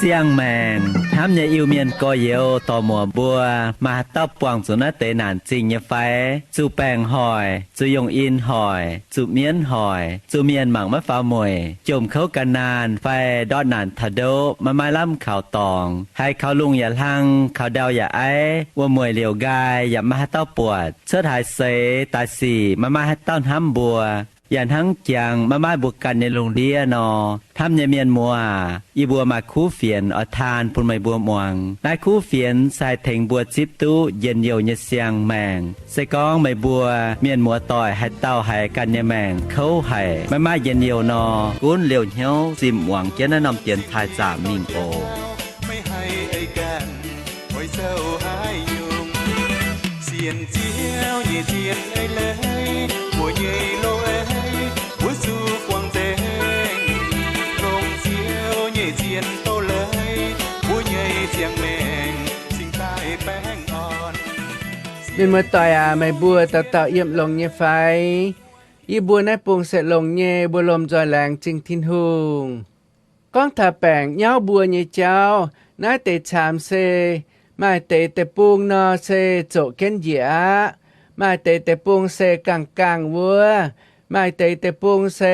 Siang-maengc hnamv nyei Iu-Mienh gorx-youz dorc-muoc mbuo, maaih haaix dauh buangh zuqc naaiv deix naanc zingh nyei fai? Zuqc baengc hoic, zuqc yongh in hoic, zuqc mienv hoic, zuqc mienh mangc maiv faaux mueic, jomc kouv gan naanh fai ndortv naanc taux ndoqv, maiv maaih lamh kaux dorngx, haiz kaux lungh yaac hlang, kaux ndau yaac aiv, wuom-mueic liouc nqaai yaac maiv maaih haaix dauh buatc, cuotv haaix seix daaih sic maiv maaih haaix dauh hnamv mbuo, yaac hnangv jangx maiv maaih mbuo ganh nyei lungh ndiev nor. Hnamv nyei mienh muoz aac, yie mbuo maaih kuv fienx oix taan bun meih mbuo muangx. Naaiv kuv fienx se haih tengx mbuo zipv duqv njien-youh nyei siang-maengc. Se gorngv meih mbuo mienh muoz doic haaix dauh haiz ganh nyei maengc kouv haic, maiv maaih njien-youh nor, gunv liouh hnyouv zimh muangx jienv naaiv norm dienx taaih zaamc mingh oc. Meih haih ei ganh oix zoux haaix nyungc? Sienx Ziouv nyei zien ei leiz, mbuo nyei loz ei, mbuo zuqc guangc nzengc. Longc Ziouv nyei zien doz-leiz, mbuo nyei ziangh maengc cingx daaih baengh orn. Mienh muoz-doic aac, meih mbuo dauh dauh yiem longx nyei fai? Yie mbuo naaiv bung se longx nyei, mbuo lomh nzoih laengz zingh Tin-Hungh. Gorngv taux baengc nyauv mbuo nyei jauv, naaiv deix caamx se maaih deix deic-bung nor se zoqc jienv njiec aqv. Maaih deix deic-bung se gaengh gaengh wuov. Maaih deix deic-bung se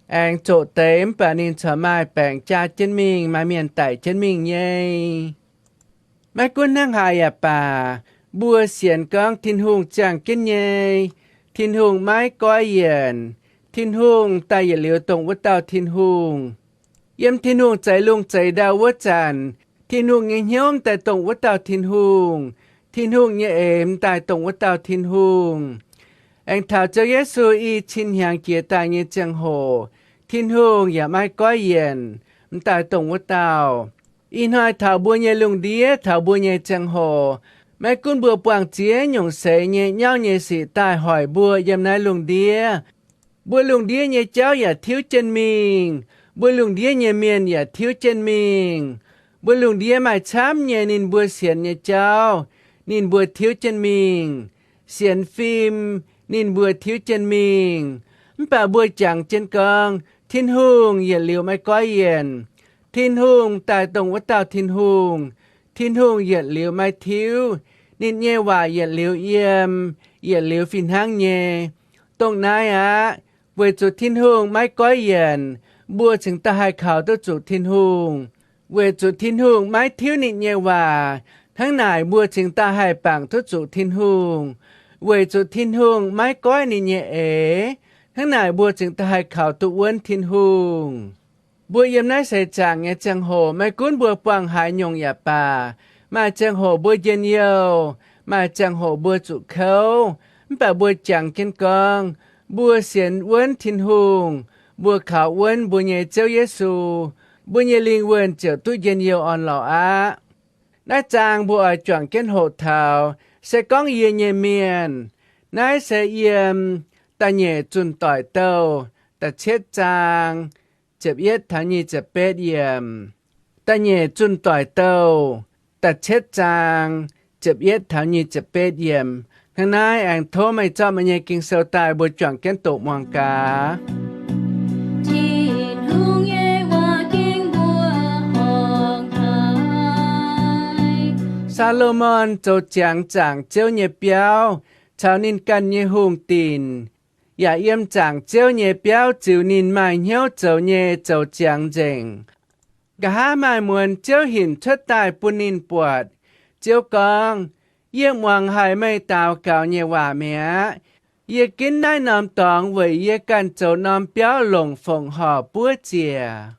aengx zoqc deix mv baac ninh corc maaih baengc jaa jienv mingh, maaih mienh daic jienv mingh nyei. Maiv gunv hnangv haaix yaac baac, mbuo sienx gorngv Tin-Hungh ziangh jienv nyei. Tin-Hungh maiv goiv yienc. Tin-Hungh daaih yietc liuz dongh wuov dauh Tin-Hungh. Yiem Tin-Hungh zeix lungh zeix ndau wuov zanc, Tin-Hungh nyei hnyouv m'daaih dongh wuov dauh Tin-Hungh. Tin-Hungh nyei eix m'daaih dongh wuov dauh Tin-Hungh. Aengx taux Ziouv Yesu i cin hnyangx jiex daaih nyei ziangh hoc, Tin-Hungh yaac maiv goiv yienc, m'daaih dongh wuov dauh. Ih hnoi taux mbuo nyei lungh ndiev, taux mbuo nyei ziangh hoc, maiv gunv mbuo buangh ziex nyungc seix nyei nyauv nyei sic daaih hoic mbuo yiem naaiv lungh ndiev, mbuo lungh ndiev nyei jauv yaac tiuv jienv mingh. Mbuo lungh ndiev nyei mienh yaac tiuv jienv mingh. Mbuo lungh ndiev maaih camv nyei ninh mbuo sienx nyei jauv, ninh mbuo tiuv jienv mingh. Sienx fim, ninh mbuo tiuv jienv mingh. Mv baac mbuo jangx jienv gorngv, Tin-Hungh yietc liuz maiv goiv yienc. Tin-Hungh daaih dongh wuov dauh Tin-Hungh. Tin-Hungh yietc liuz maiv tiuv. Ninh nyei waac yietc liuz yiem, yietc liuz fih hnangv nyei. Dongh naaiv aqv, weic zuqc Tin-Hungh maiv goiv yienc, mbuo cingx daaih haih kaux duqv zuqc Tin-Hungh. Weic zuqc Tin-Hungh maiv tiuv ninh nyei waac, hnangv naaic mbuo cingx daaih haih bangc duqv zuqc Tin-Hungh. Weic zuqc Tin-Hungh maiv goiv ninh nyei eix, hnangv naaic mbuo cingx daaih haih kaux duqv wuonv Tin-Hungh. Mbuo yiem naaiv seix zaangc nyei ziangh hoc, maiv gunv mbuo buangh haaix nyungc yaac baac, maaih ziangh hoc mbuo njien-youh, maaih ziangh hoc mbuo zuqc kouv, mv baac mbuo jangx jienv gorngv, mbuo sienx wuonv Tin-Hungh, mbuo kaux wuonv mbuo nyei Ziouv Yesu, mbuo nyei lingh wuonh ziouc duqv njien-youh orn-lorqc aqv. Naaiv zaang mbuo oix juangc jienv hoqc taux, se gorngv yie nyei mienh. Naaiv se yiem Da'nyeic Zunh Doic Douh da'cietv zaang ziepc yietv taux nyic ziepc betv yiemc. Da'nyeic Zunh Doic Douh da'cietv zaang ziepc yietv taux nyic ziepc betv yiemc. Hnangv naaiv aengx tov meih zorqv meih nyei Ging-Sou daaih, mbuo juangc jienv doqc muangx gaax. Tin-Hungh nyei waac ging mbuo horngh haic. Saa^lo^morn zoux ziangx zaangc Ziouv nyei biauv caux ninh ganh nyei hungh dinc, yaac yiem zaangc Ziouv nyei biauv ziux ninh maaih hnyouv zoux nyei zoux ziangx nzengc. Nqa'haav maaih muonz Ziouv hinc cuotv daaih bun ninh buatc. Ziouv gorngv, Yie muangx haic meih daux gaux nyei waac mi'aqv. Yie ginv naaiv norm dorngx weic yie ganh zoux norm biauv longc fongc horc buov ziec.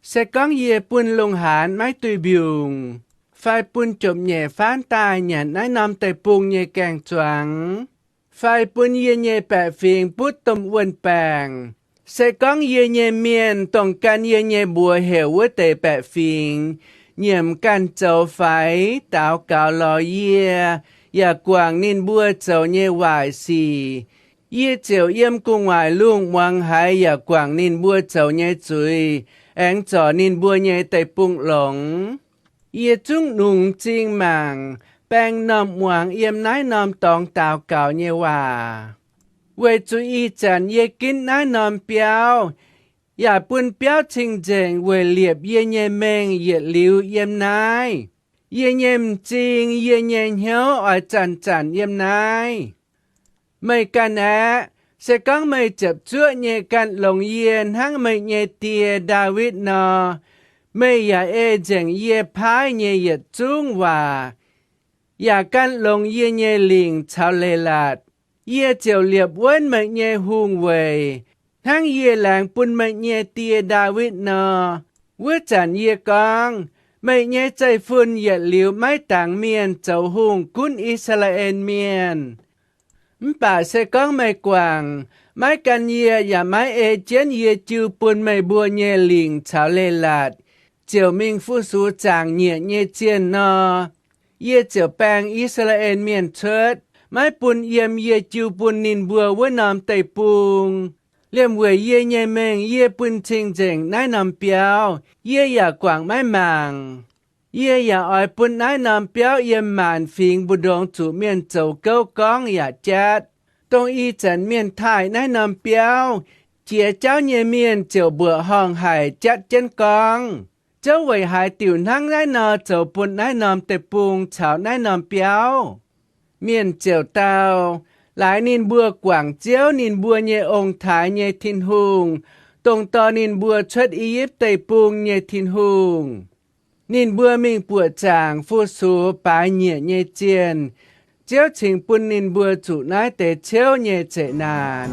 Se gorngv yie bun lungh haanz maiv duih mbiungc, fai bun jomc nyeic faanv daaih nyanc naaiv norm deic-bung nyei gaeng-zuangx, fai bun yie nyei baeqc fingx butv domh wuon baengc, se gorngv yie nyei mienh, dongh gan yie nyei mbuox heuc wuov deix baeqc fingx, nyiemc ganh zoux faix daux gaux lorz yie, yaac guangc ninh mbuo zoux nyei waaic sic, yie ziouc yiem gu'nguaaic lungh muangx haiz yaac guangc ninh mbuo zoux nyei zuiz, aengx zorc ninh mbuo nyei deic-bung longx. Yie zungv nungx m'zing mangc, baeng m'normh muangx yiem naaiv norm dorngx daux gaux nyei waac, weic zuqc ih zanc yie ginv naaiv norm biauv, yaac bun biauv cing-nzengc weic liepc yie nyei mengh yietc liuz yiem naaiv. Yie nyei m'zing, yie nyei hnyouv oix zanc-zanc yiem naaiv. Meih ganh aeqv, se gorngv meih ziepc zuoqv nyei ganh longx yie hnangv meih nyei die, Ndaawitv, nor, meih yaac ei nzengc yie paaiv nyei yietc zungv waac, yaac ganh longx yie nyei lingc caux leiz-latc. Yie ziouc liepc wuonv meih nyei hungh weic, hnangv yie laengz bun meih nyei die, Ndaawitv, nor. Wuov zanc yie gorngv, meih nyei zeiv-fun yietc liuz maiv dangx mienh zoux hungh, gunv I^saa^laa^en Mienh. Mv baac se gorngv meih guangc, maiv gan yie yaac maiv ei jienv yie jiu bun meih mbuo nyei lingc caux leiz-latc, ziouc mingh fu-sux zaangc nyieqc nyei zienh nor, yie ziouc baeng I^saa^laa^en Mienh cuotv, maiv bun yiem yie jiu bun ninh mbuo wuov norm deic-bung. Liemh weic yie nyei mengh yie bun cing-nzengc naaiv norm biauv, yie yaac guangc maiv mangc. Yie yaac oix bun naaiv norm biauv yiem maanc fingx mbu'ndongx zuqc mienh zoux gouv gorngv yaac jatv. Dongh ih zanc mienh taaih naaiv norm biauv, jiex jauv nyei mienh ziouc mbuoqc horngh haic jatv jienv gorngv, Zouv weic haaix diuc hnangv naaiv nor zoux bun naaiv norm deic-bung caux naaiv norm biauv? Mienh ziouc dau, Laaix ninh mbuo guangc Ziouv, ninh mbuo nyei ong-taaix nyei Tin-Hungh, dongh dorh ninh mbuo cuotv I^yipv Deic-Bung nyei Tin-Hungh. Ninh mbuo mingh buoqc zaangc fu-sux baaix nyieqc nyei zienh, Ziouv cingx bun ninh mbuo zuqc naaiv deix ciouv nyei zeqc naanc.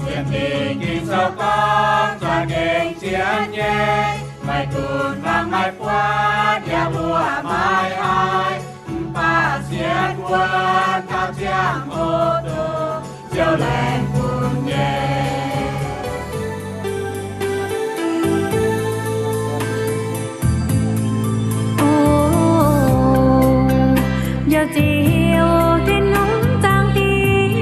Sienx Fingx Ging-Sou gorngv, za'gengh sienx nyei, maiv dunx fangx maiv buatc, yaac mbuoqc maiv haiz. Mv baac sienx wuonv taux ziangh hoc dongh Ziouv laengz bun nyei. O, njoux Ziouv Tin-Hungh zaangc Diex,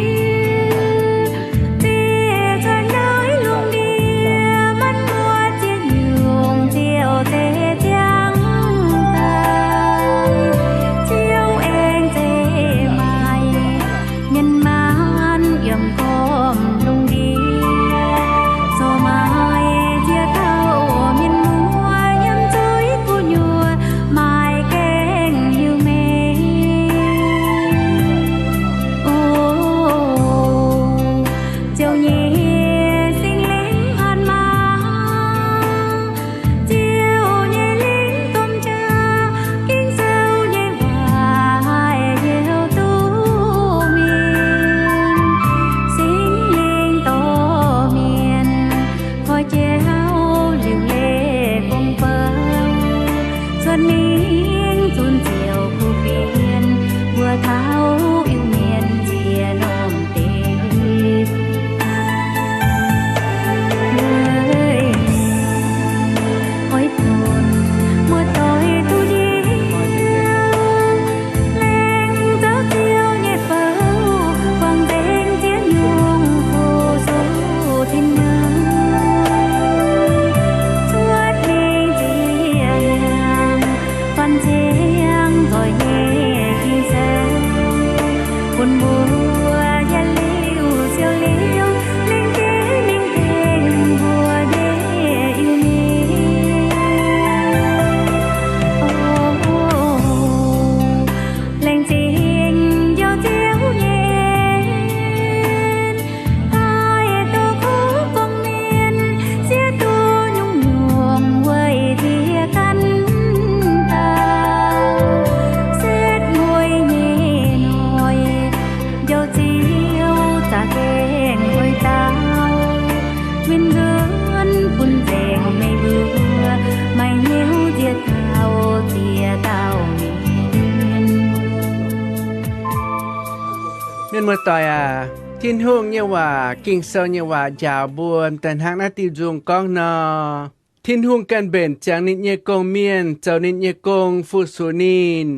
ziec cuotv naaiv lungh ndiev, manv muoz ziex nyungc Ziouv zeix ziangh daaih. Ziouv aengx zeix maaic mienh maanc yiem gormx lungh ndiev, zoux maaic ziex dauh mienh muoz yiem zuiz gu'nyuoz maaic gaengh Iu-Mienh. O, Ziouv nyei Singx Lingh hatc maaz, Ziouv nyei Lingh domh jaax, Ging-Sou nyei waac haih heuc duqv mingh. Singx Lingh dorh mienh koi jauv liuc leiz gong-bou, cuotv mingh zunc Ziouv kuv fienx, mbuo taux Iu-Mienh nziex norm deic-bung. Oix zuqc muoz-doic duqv njoux, laengz zouv Ziouv nyei fouv, buangh nzengc ziex nyungc fu-sux Tin-Hungh, cuotv mingh ziex hnyangx, buatc ziangh zoih nyei Ging-Sou, bun mbuo yietc liuz siou liuz, lengc jeiv mingh tengx mbuo nyei Iu-Mienh. O, laengz zingh njoux Ziouv nyei en, haih douz kuv gorngv mienh, siev duqv nyungc-nyungc weic ziex ganh dauh, setv mueiz nyei noic, njoux Ziouv za'gengh oix dau, win nzuonx bun nzengc meih mbuo, maaih hnyouv nziex dauh ziex dauh mienh. Mienh muoz-doic aac, Tin-Hungh nyei waac, Ging-Sou nyei waac njaaux mbuo daaih hnangv naaiv diuh nzung gorngv nor, Tin-Hungh ganh mbenc ziangx ninh nyei gong-mienh zoux ninh nyei gong fu-sux ninh.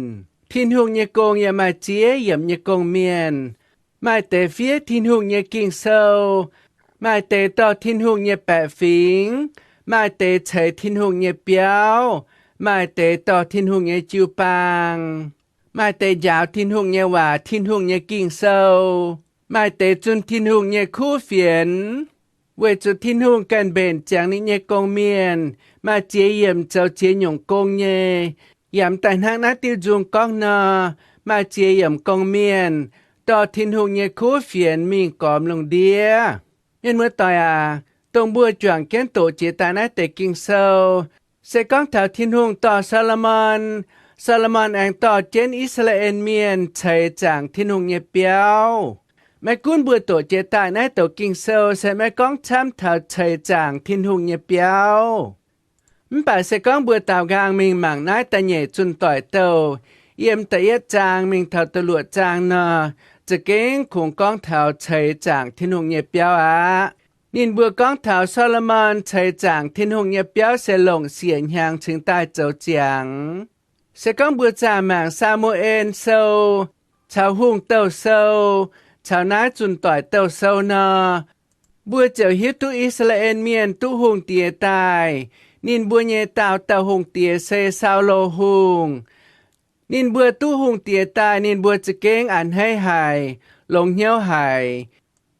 Tin-Hungh nyei gong yaac maaih ziex yiemc nyei gong-mienh. Maaih deix fiev Tin-Hungh nyei Ging-Sou, maaih deix dorh Tin-Hungh nyei baeqc fingx, Maaih deix ceix Tin-Hungh nyei biauv, maaih deix dorh Tin-Hungh nyei jiu-baang, maaih deix njaaux Tin-Hungh nyei waac, Tin-Hungh nyei Ging-Sou, maaih deix zunh Tin-Hungh nyei kuv fienx, weic zuqc Tin-Hungh ganh mbenc ziangx ninh nyei gong-mienh, maaih ziex yiemc zoux ziex nyungc gong nyei, yaac m'daaih hnangv naaiv diuh nzung gorngv nor, maaih ziex yiemc gong-mienh dorh Tin-Hungh nyei kuv fienx mingh gormx lungh ndiev. Mienh muoz-doic aac, dongh mbuo juangc jienv doqc jiex daaih naaiv deix Ging-Sou, se gorngv taux Tin-Hungh dorh Saa^lo^morn, Saa^lo^morn aengx dorh jienv I^saa^laa^en Mienh ceix zaangc Tin-Hungh nyei biauv. Maiv gunv mbuo doqc jiex daaih naaiv douc Ging-Sou se maiv gorngv camv taux ceix zaangc Tin-Hungh nyei biauv. Mv baac se gorngv mbuo daaux nqaang mingh mangc naaiv da'nyeic zunh doic douh, yiem da'yietv zaang mingh taux da'luoqc zaang nor, za'gengh kungx gorngv taux ceix zaangc Tin-Hungh nyei biauv aqv. Ninh mbuo gorngv taux Saa^lo^morn ceix zaangc Tin-Hungh nyei biauv se longc siec hnyangx cingx daaih zoux ziangx. Se gorngv mbuo zaah mangc Saa^mu^en Sou caux Hungh Douh Sou caux naaiv zunh doic douh sou nor, mbuo ziouc hiuv duqv I^saa^laa^en Mienh duqv hungh diex daaih. Ninh mbuo nyei daauh dauh hungh diex se Saulo Hungh. Ninh mbuo duqv hungh diex daaih, ninh mbuo za'gengh a'hneiv haic, longx hnyouv haic.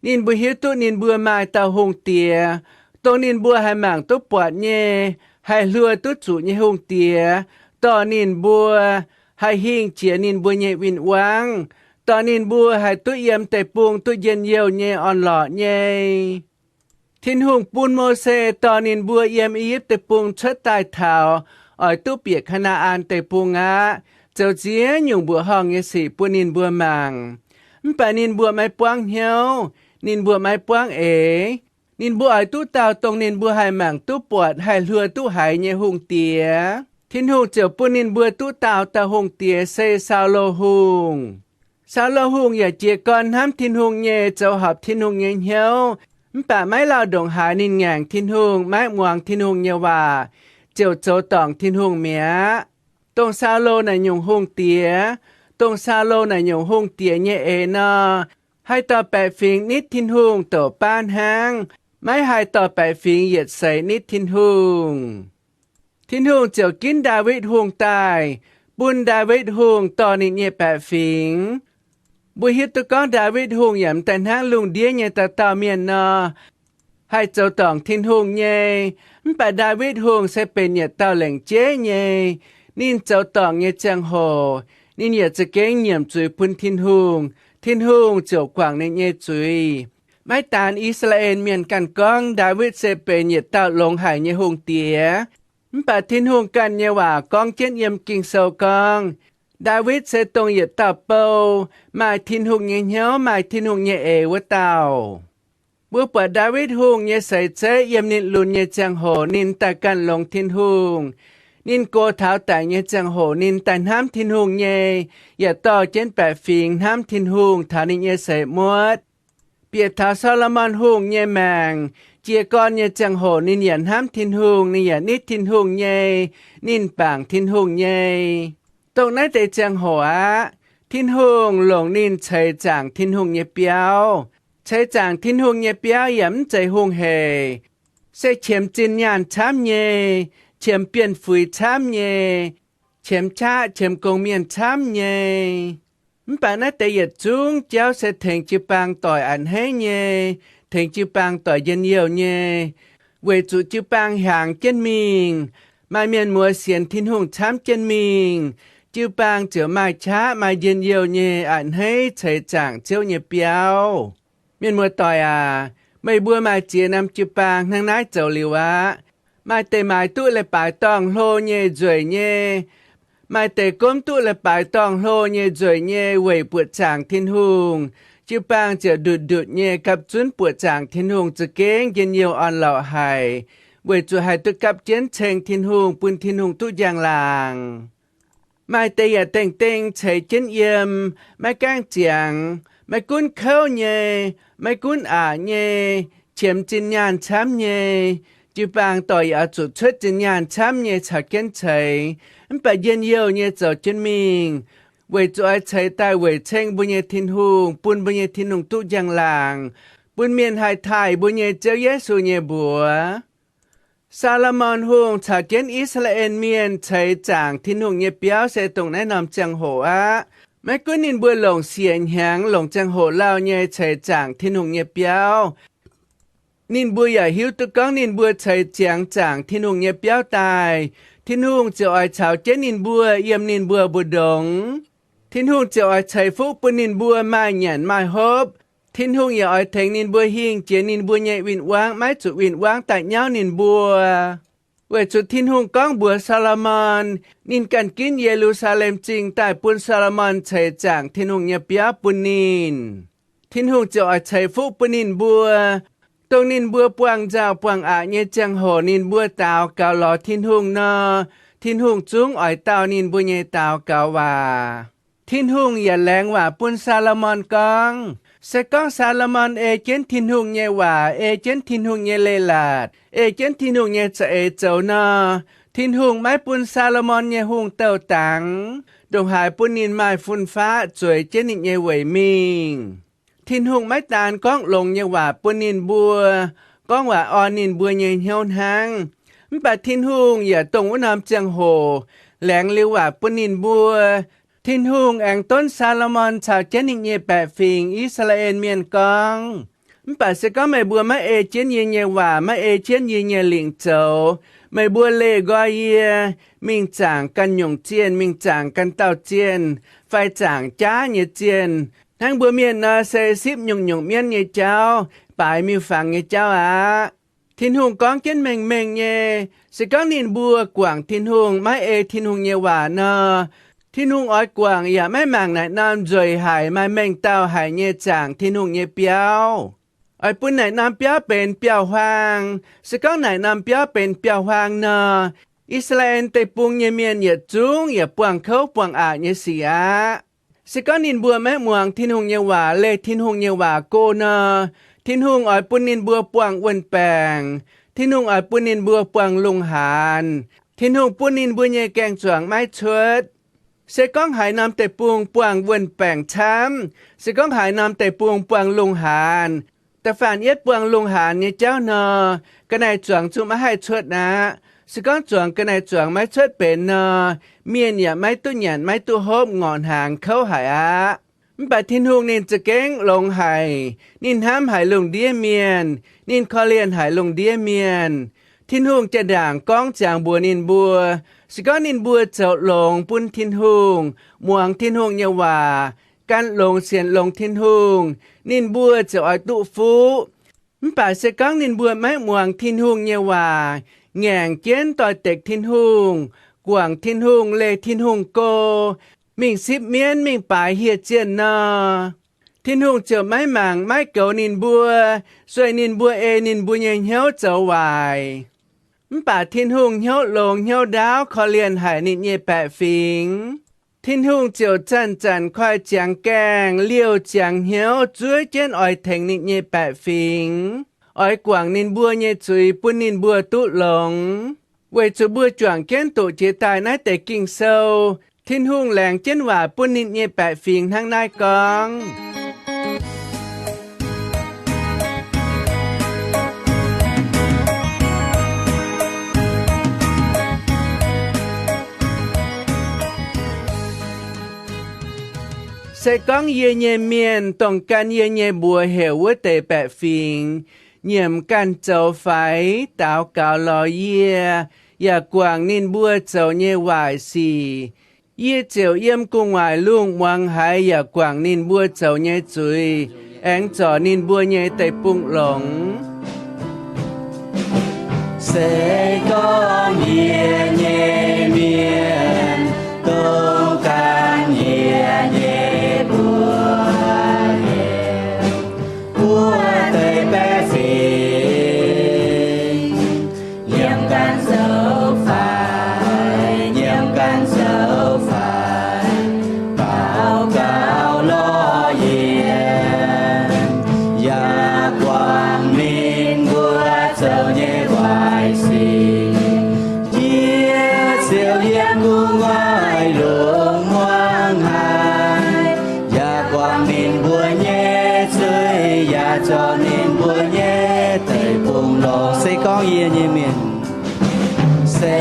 Ninh mbuo hiuv duqv ninh mbuo maaih dauh hungh diex, dongh ninh mbuo haih mangc duqv buatc nyei, haih hluo duqv zuqc nyei hungh diex, dorh ninh mbuo, haih hingh jiex ninh mbuo nyei win-wangv, dorh ninh mbuo haih duqv yiem deic-bung duqv njien-youh nyei orn-lorqc nyei. Tin-Hungh bun Mose dorh ninh mbuo yiem I^yipv Deic-Bung cuotv daaih taux oix duqv bieqc Kaa^naa^an Deic-Bung aqv, zoux ziex nyungc mbuoqc horngh nyei sic bun ninh mbuo mangc. Mv baac ninh mbuo maiv buangv hnyouv, ninh mbuo maiv buangv eix. Ninh mbuo oix duqv dauh dongh ninh mbuo haih mangc duqv buatc, haih hluo duqv haiz nyei hungh diex. Tin-Hungh ziouc bun ninh mbuo duqv daauh dauh hungh diex se Saulo Hungh. Saulo Hungh yaac jiez gorn hnamv Tin-Hungh nyei, zoux horpc Tin-Hungh nyei hnyouv, mv baac maiv lauh ndongc haaix ninh ngaengc Tin-Hungh, maiv muangx Tin-Hungh nyei waac, ziouc zoux dorngc Tin-Hungh mi'aqv. Dongh Saulo naaic nyungc hungh diex, dongh Saulo naaic nyungc hungh diex nyei eix nor, haih dorh baeqc fingx nitv Tin-Hungh douc baav hnangv, maiv haih dorh baeqc fingx yietc seix nitv Tin-Hungh. Tin-Hungh ziouc ginv Ndaawitv Hungh daaih, bun Ndaawitv Hungh dorh ninh nyei baeqc fingx. Mbuo hiuv duqv gorngv Ndaawitv Hungh yaac m'daaih hnangv lungh ndiev nyei dauh dauh mienh nor, haih zoux dorngc Tin-Hungh nyei. Mv baac Ndaawitv Hungh se benx yietc dauh lengc jeiv nyei. Ninh zoux dorngc nyei ziangh hoc, ninh yaac za'gengh nyiemc zuiz bun Tin-Hungh. Tin-Hungh ziouc guangc ninh nyei zuiz. Maiv daan I^saa^laa^en Mienh ganh gorngv, Ndaawitv se benx yietc dauh longx haic nyei hungh diex. Mv baac Tin-Hungh ganh nyei waac gorngv jienv yiem Ging-Sou gorngv, Ndaawitv se dongh yietc dauh bou, maaih Tin-Hungh nyei hnyouv, maaih Tin-Hungh nyei eix wuov dauh. Mbuo buatc Ndaawitv Hungh nyei seix zeiv yiem ninh lunx nyei ziangh hoc ninh daaih ganh longx Tin-Hungh. Ninh gox taux daic nyei ziangh hoc ninh daaih hnamv Tin-Hungh nyei, yaac dorh jienv baeqc fingx hnamv Tin-Hungh taux ninh nyei seix muotv. Bieqc taux Saa^lo^morn Hungh nyei maengc, jiez gorn nyei ziangh hoc ninh yaac hnamv Tin-Hungh, ninh yaac nitv Tin-Hungh nyei, ninh bangc Tin-Hungh nyei. Dongh naaiv deix ziangh hoc aqv, Tin-Hungh longc ninh ceix zaangc Tin-Hungh nyei biauv. Ceix zaangc Tin-Hungh nyei biauv yaac mv zeiz hungh hec, se qiemx zinh nyaanh camv nyei, qiemx bienh fuix camv nyei, qiemx qaqv qiemx gong-mienh camv nyei. Mv baac naaiv deix yietc zungv jauv se tengx jiu-baang doic a'hneiv nyei, tengx jiu-baang doic njien-youh nyei, weic zuqc jiu-baang hiaangx jienv mingh. Maaih mienh muoz sienx Tin-Hungh camv jienv mingh, jiu-baang ziouc maaih qaqv maaih njien-youh nyei a'hneiv ceix zaangc Ziouv nyei biauv. Mienh muoz-doic aac, meih mbuo maaih ziex norm jiu-baang hnangv naaiv zoux liuz aqv. Maaih deix maaiz duqv leiz-baaix dorngh hlo nyei nzueic nyei, maaih deix gomv duqv leiz-baaix dorngh hlo nyei nzueic nyei weic buoqc zaangc Tin-Hungh. Jiu-baang ziouc ndutc-ndutc nyei gapv zunv buoqc zaangc Tin-Hungh za'gengh njien-youh orn-lorqc haic, weic zuqc haih duqv gapv jienv ceng Tin-Hungh, bun Tin-Hungh duqv njang-laangc. Maaih deix yaac dengh-dengh ceix jienv yiem, maiv gaengh ziangx, maiv gunv kouv nyei, maiv gunv aqc nyei, qiemx zinh nyaanh camv nyei. Jiu-baang doic yaac oix zuqc cuotv zinh nyaanh camv nyei caux jienv ceix, mv baac njien-youh nyei zoux jienv mingh, weic zuqc oix ceix daaih weic ceng mbuo nyei Tin-Hungh, bun mbuo nyei Tin-Hungh duqv njang-laangc, bun mienh haih taaih mbuo nyei Ziouv Yesu nyei mbuox. Saa^lo^morn Hungh caux jienv I^saa^laa^en Mienh ceix zaangc Tin-Hungh nyei biauv se dongh naaiv norm ziangh hoc aqv. Maiv gunv ninh mbuo longc siec hnyangx, longc ziangh hoc lauh nyei ceix zaangc Tin-Hungh nyei biauv, ninh mbuo yaac hiuv duqv gorngv ninh mbuo ceix ziangx zaangc Tin-Hungh nyei biauv daaih, Tin-Hungh ziouc oix caux jienv ninh mbuo yiem ninh mbuo mbu'ndongx. Tin-Hungh ziouc oix ceix fuqv bun ninh mbuo maaih nyanc maaih hopv. Tin-Hungh yaac oix tengx ninh mbuo hingh jiex ninh mbuo nyei win-wangv, maiv zuqc win-wangv daaih nyauv ninh mbuo. Weic zuqc Tin-Hungh gorngv mbuox Saa^lo^morn, ninh ganh ginv Ye^lu^saa^lem Zingh daaih bun Saa^lo^morn ceix zaangc Tin-Hungh nyei biauv bun ninh. Tin-Hungh ziouc oix ceix fuqv bun ninh mbuo, dongh ninh mbuo buangh nzauh buangh aqc nyei ziangh hoc ninh mbuo daux gaux lorz Tin-Hungh nor, Tin-Hungh zungv oix dauh ninh mbuo nyei daux gaux waac. Tin-Hungh yaac laengz waac bun Saa^lo^morn gorngv, se gorngv Saa^lo^morn ei jienv Tin-Hungh nyei waac, ei jienv Tin-Hungh nyei leiz-latc, ei jienv Tin-Hungh nyei za'eix zoux nor, Tin-Hungh maiv bun Saa^lo^morn nyei hungh douh dangx, ndongc haaix bun ninh maaih fun-faqv zueiz jienv ninh nyei weic mingh. Tin-Hungh maiv daan gorngv longx nyei waac bun ninh mbuo, gorngv waac orn ninh mbuo nyei hnyouv hnangv. Mv baac Tin-Hungh yaac dongh wuov norm ziangh hoc laengz liuz waac bun ninh mbuo. Tin-Hungh aengx donv Saa^lo^morn caux jienv ninh nyei baeqc fingx, I^saa^laa^en Mienh, gorngv, mv baac se gorngv meih mbuo maiv ei jienv yie nyei waac, maiv ei jienv yie nyei lingc zoux, meih mbuo leih nqoi yie mingh zaangc ganh nyungc zienh, mingh zaangc ganh dauh zienh, fai zaangc jaav nyei zienh, hnangv mbuo mienh nor se sipv nyungc-nyungc mienv nyei jauv, baaix miuc-fangx nyei jauv aqv. Tin-Hungh gorngv jienv mengh mengh nyei, se gorngv ninh mbuo guangc Tin-Hungh, maiv ei Tin-Hungh nyei waac nor, Tin-Hungh oix guangc yaac maiv mangc naaic norm nzueic haic, maaih mengh dauh haic nyei zaangc Tin-Hungh nyei biauv. Oix bun naaic norm biauv benx biauv-huaang. Se gorngv naaic norm biauv benx biauv-huaang nor, I^saa^laa^en Deic-Bung nyei mienh yietc zungv yaac buangh kouv buangh aqc nyei sic aqv. Se gorngv ninh mbuo maiv muangx Tin-Hungh nyei waac, leih Tin-Hungh nyei waac go nor, Tin-Hungh oix bun ninh mbuo buangh wuon-baengc. Tin-Hungh oix bun ninh mbuo buangh lungh haanz. Tin-Hungh bun ninh mbuo nyei gaeng-zuangx maiv cuotv. Se gorngv haaix norm deic-bung buangh wuon-baengc camv, se gorngv haaix norm deic-bung buangh lungh haanz, da'faanh yietv buangh lungh haanz nyei jauv nor, ga'naaiv zuangx zungv maiv haih cuotv aqv. Se gorngv zuangx ga'naaiv zuangx maiv cuotv benx nor, mienh yaac maiv duqv nyanc, maiv duqv hopv, ngorc hnaangx kouv haic aqv. Mv baac Tin-Hungh ninh za'gengh longx haic. Ninh hnamv haic lungh ndiev mienh. Ninh korv-lienh haic lungh ndiev mienh. Tin-Hungh jaa-ndaangc gorngv ziangx mbuox ninh mbuo, se gorngv ninh mbuo zoux longx bun Tin-Hungh, muangx Tin-Hungh nyei waac, gan longx sienx longx Tin-Hungh, ninh mbuo ziouc oix duqv fuqv. Mv baac se gorngv ninh mbuo maiv muangx Tin-Hungh nyei waac, ngaengc jienv doix-dekc Tin-Hungh, guangc Tin-Hungh, leih Tin-Hungh go, mingh sipv mienv, mingh baaix hieh zienh nor, Tin-Hungh ziouc maiv mangc maiv goux ninh mbuo, sueih ninh mbuo ei ninh mbuo nyei hnyouv zoux waaic. Mv baac Tin-Hungh hnyouv longx hnyouv ndaauv, korv-lienh haic ninh nyei baeqc fingx. Tin-Hungh ziouc zanc-zanc koi ziangx gaengh, liouh ziangx hnyouv zuov jienv oix tengx ninh nyei baeqc fingx, oix guangc ninh mbuo nyei zuiz bun ninh mbuo duqv longx. Weic zuqc mbuo juangc jienv doqc jiex daaih naaiv deix Ging-Sou, Tin-Hungh laengz jienv waac bun ninh nyei baeqc fingx hnangv naaiv gorngv, se gorngv yie nyei mienh, dongh gan yie nyei mbuox heuc wuov deix baeqc fingx, nyiemc ganh zoux faix, daux gaux lorz yie, yaac guangc ninh mbuo zoux nyei waaic sic, yie ziouc yiem gu'nguaaic lungh muangx haiz yaac guangc ninh mbuo zoux nyei zuiz, aengx zorc ninh mbuo nyei deic-bung longx. Se gorngv yie nyei mienh, dongh gan yie nyei mbuox heuc wuov deix baeqc fingx, nyiemc ganh zoux faix, nyiemc ganh zoux faix, daux gaux lorz yie, yaac guangc ninh mbuo zoux nyei waaic sic, yie ziouc yiem gu'nguaaic lungh muangx haiz, yaac guangc ninh mbuo nyei zuiz, yaac zorc ninh mbuo nyei deic-bung longx. Se gorngv yie nyei mienh, Se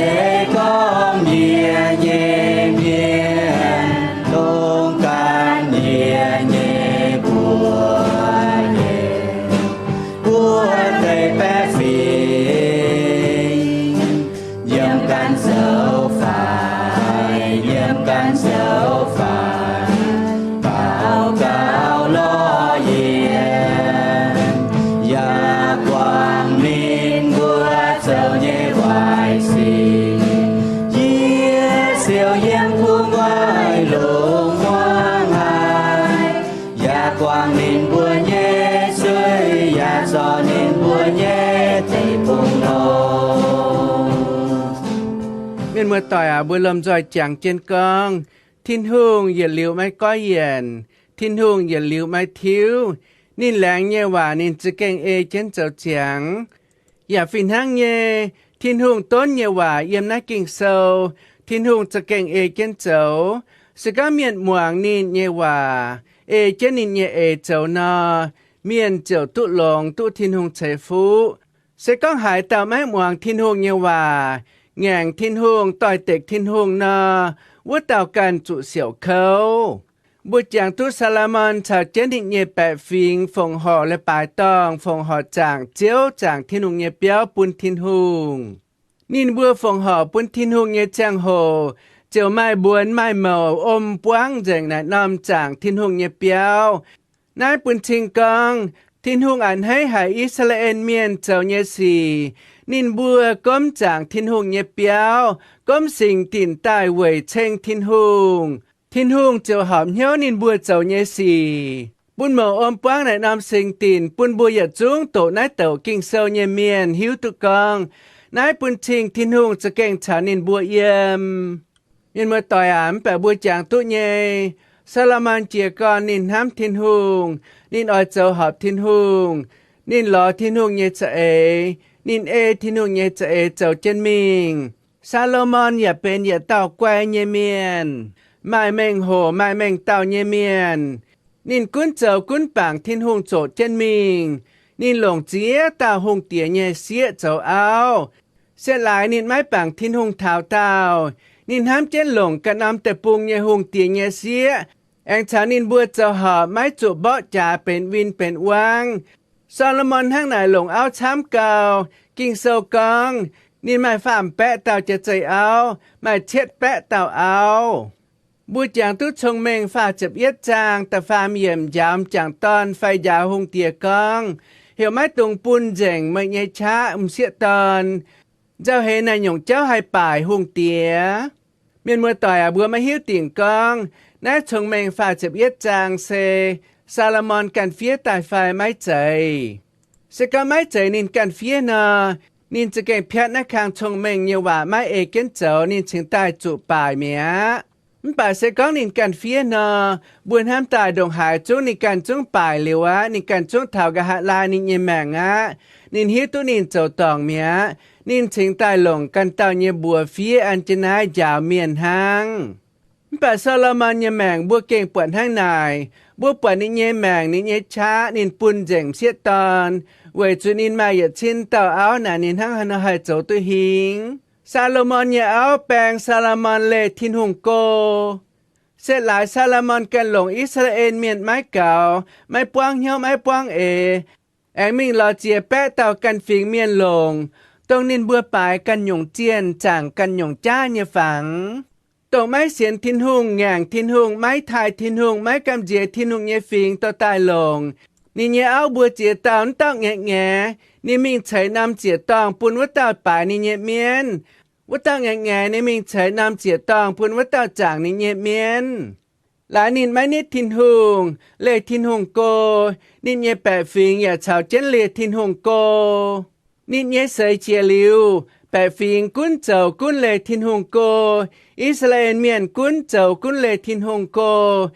gorngv yie nyei mienh dongh gan yie nyei mbuox, wuov deix baeqc fingx yiem ganh zoux faix, yiem ganh zoux faix, daux gaux lorz yie, yaac guangc ninh mbuo zoux nyei waaic sic. Yie siou yiem gu'nguaaic longc muangx haic, yaac guangc ninh mbuo nyei zuiz, yaac zorc ninh mbuo nyei deic-bung longx. Mienh muoz-doic aac, mbuo lomh nzoih jangx jienv gorngv, Tin-Hungh yietc liuz maiv goiv yienc, Tin-Hungh yietc liuz maiv tiuv. Ninh laengz nyei waac ninh za'gengh ei jienv zoux ziangx. Yaac fih hnangv nyei, Tin-Hungh donv nyei waac yiem naaiv Ging-Sou, Tin-Hungh za'gengh ei jienv zoux. Se gorngv mienh muangx ninh nyei waac, ei jienv ninh nyei eix zoux nor, mienh ziouc duqv longx, duqv Tin-Hungh ceix fuqv. Se gorngv haaix dauh maiv muangx Tin-Hungh nyei waac, ngaengc Tin-Hungh, doix-dekc Tin-Hungh nor, wuov dauh ganh zuqc siouc kouv. Mbuo jangx duqv Saa^lo^morn caux jienv ninh nyei baeqc fingx fongc horc leiz-baaix dorngh, fongc horc zaangc Ziouv, zaangc Tin-Hungh nyei biauv bun Tin-Hungh. Ninh mbuo fongc horc bun Tin-Hungh nyei ziangh hoc ziouc maaih mbuonx maaih mouc om buangv nzengc naaic norm zaangc Tin-Hungh nyei biauv. Naaiv bun cing gorngv, Tin-Hungh a'hneiv haic I^saa^laa^en Mienh zoux nyei sic. Ninh mbuo gomv zaangc Tin-Hungh nyei biauv, gomv singx dinc daaih weic ceng Tin-Hungh. Tin-Hungh ziouc horpc hnyouv ninh mbuo zoux nyei sic, bun mouc om buangv naaic norm singx dinc bun mbuo yietc zungv doqc naaiv douc Ging-Sou nyei mienh hiuv duqv gorngv, naaiv bun cing Tin-Hungh za'gengh caux ninh mbuo yiem. Mienh muoz-doic aac, mv baac mbuo jangx duqv nyei, Saa^lo^morn jiez gorn ninh hnamv Tin-Hungh, ninh oix zoux horpc Tin-Hungh, ninh lorz Tin-Hungh nyei za'eix, ninh ei Tin-Hungh nyei za'eix zoux jienv mingh. Saa^lo^morn yaac benx yietc dauh guai nyei mienh, maaih mengh hoc maaih mengh dauh nyei mienh. Ninh gunv zoux gunv bangc Tin-Hungh zoqc jienv mingh. Ninh longc ziex dauh hungh diex nyei sieqv zoux auv. Se laaix ninh maiv bangc Tin-Hungh taux daauh, ninh hnamv jienv longc ganh norm deic-bung nyei hungh diex nyei sieqv, aengx caux ninh mbuo zoux horpc maiv zuqc mborqv jaax benx win benx wangv. Saa^lo^morn hnangv naaic longc auv camv gau. Ging-Sou gorngv, ninh maaih faam-baeqv dauh jaax-zeih auv, maaih cietv baeqv dauh auv. Mbuo jangx duqv Cong-Mengh faah ziepc yietv zaang da'faam yiemc njaaux m'jangc dorn fai njaaux hungh diex gorngv, heuc maiv dungx bun nzengc meih nyei qaqv m'sieqv dorn. Nzauh heix naaic nyungc jauv haih baaic hungh diex. Mienh muoz-doic aac, mbuo maiv hiuv dingc gorngv naaiv Cong-Mengh faah ziepc yietv zaang se Saa^lo^morn ganh fiev daaih fai maiv zeiz. Se gorngv maiv zeiz ninh ganh fiev nor, ninh za'gengh piatv naaiv kang Cong-Mengh nyei waac maiv ei jienv zoux, ninh cingx daaih zuqc baaic mi'aqv. Mv baac se gorngv ninh ganh fiev nor, mbuo hnamv daaih ndongc haaix zungv ninh ganh zungv baaic liuz aqv. Ninh ganh zungv taux nqa'haav laai ninh nyei maengc aqv. Ninh hiuv duqv ninh zoux dorngc mi'aqv. Ninh cingx daaih longc ganh dauh nyei mbuox fiev an jienv naaiv njaaux mienh hnangv. Mv baac Saa^lo^morn nyei maengc mbuo gengh buatc hnangv naaic. Mbuo buatc ninh nyei maengc, ninh nyei qaqv ninh bun nzengc m'sieqv dorn, weic zuqc ninh maaih yietc cin dauh auv naaic, ninh hnangv haaix nor haih zoux duqv hingh? Saa^lo^morn nyei auv baeng Saa^lo^morn leih Tin-Hungh go. Se laaix Saa^lo^morn ganh longc I^saa^laa^en Mienh maiv gaux, maiv buangv hnyouv maiv buangv eix, aengx mingh lorz ziex baeqv dauh ganh fingx mienh longc, dongh ninh mbuo baaix ganh nyungc zienh, zaangc ganh nyungc jaav nyei fangx, dongh maiv sienx Tin-Hungh, ngaengc Tin-Hungh, maiv taaih Tin-Hungh, maiv gamh nziex Tin-Hungh nyei fingx dorh daaih longc. Ninh nyei auv mbuo ziex dauh wuov dauh ngaeqv ngaeqv, ninh mingh ceix norm ziec-dorngh bun wuov dauh baaix ninh nyei mienv. Wuov dauh ngaeqv ngaeqv, ninh mingh ceix norm ziec-dorngh bun wuov dauh zaangc ninh nyei mienv. Laaix ninh maiv nitv Tin-Hungh, leih Tin-Hungh go, ninh nyei baeqc fingx yaac caux jienv leih Tin-Hungh go. Ninh nyei seix jiex liuz, baeqc fingx gunv zoux gunv leih Tin-Hungh go. I^saa^laa^en Mienh gunv zoux gunv leih Tin-Hungh go,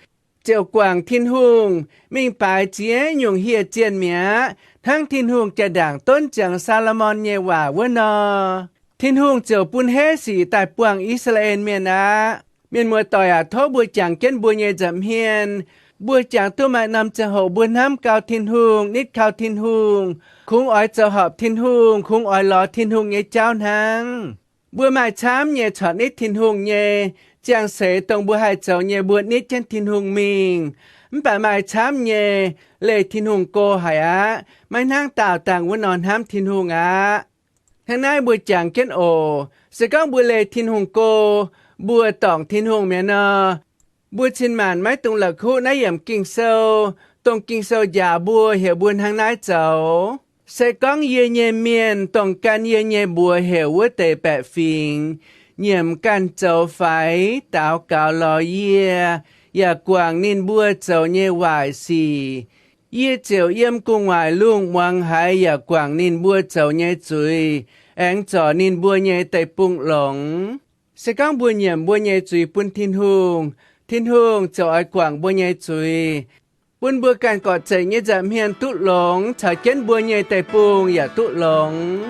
ziouc guangc Tin-Hungh, mingh baaix ziex nyungc hieh zienh mi'aqv, hnangv Tin-Hungh jaa-ndaangc donv ziangx Saa^lo^morn nyei waac wuov nor. Tin-Hungh ziouc bun heiv sic daaih buangh I^saa^laa^en Mienh aqv. Mienh muoz-doic aac, tov mbuo jangx jienv mbuo nyei nza'hmien. Mbuo jangx duqv maaih norm ziangh hoc mbuo hnamv gau Tin-Hungh, nitv kaux Tin-Hungh, kungx oix zoux horpc Tin-Hungh, kungx oix lorz Tin-Hungh nyei jauv hnangv. Mbuo maaih camv nyei corc nitv Tin-Hungh nyei, ziangh seix dongh mbuo haih zoux nyei mbuo nitv jienv Tin-Hungh mingh. Mv baac maaih camv nyei leih Tin-Hungh go haic aqv, maiv hnangv daauh dangh wuov nor hnamv Tin-Hungh aqv. Hnangv naaiv mbuo jangx jienv oc. Se gorngv mbuo leih Tin-Hungh go, mbuo dorngc Tin-Hungh mi'aqv nor, mbuo cin-maanc maiv dungx la'kuqv naaiv yiemc Ging-Sou, dongh Ging-Sou njaaux mbuo heuc mbuo hnangv naaiv zoux. Se gorngv yie nyei mienh, dongh gan yie nyei mbuox heuc wuov deix baeqc fingx, nyiemc ganh zoux faix, daux gaux lorz yie, yaac guangc ninh mbuo zoux nyei waaic sic, yie ziouc yiem gu'nguaaic lungh muangx haiz yaac guangc ninh mbuo zoux nyei zuiz, aengx zorc ninh mbuo nyei deic-bung longx. Se gorngv mbuo nyiemc mbuo nyei zuiz bun Tin-Hungh, Tin-Hungh ziouc oix guangc mbuo nyei zuiz, bun mbuo ganh gorqv-zeic nyei nza'hmien duqv longx, caux jienv mbuo nyei deic-bung yaac duqv longx.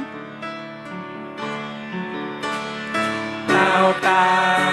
Daux gaux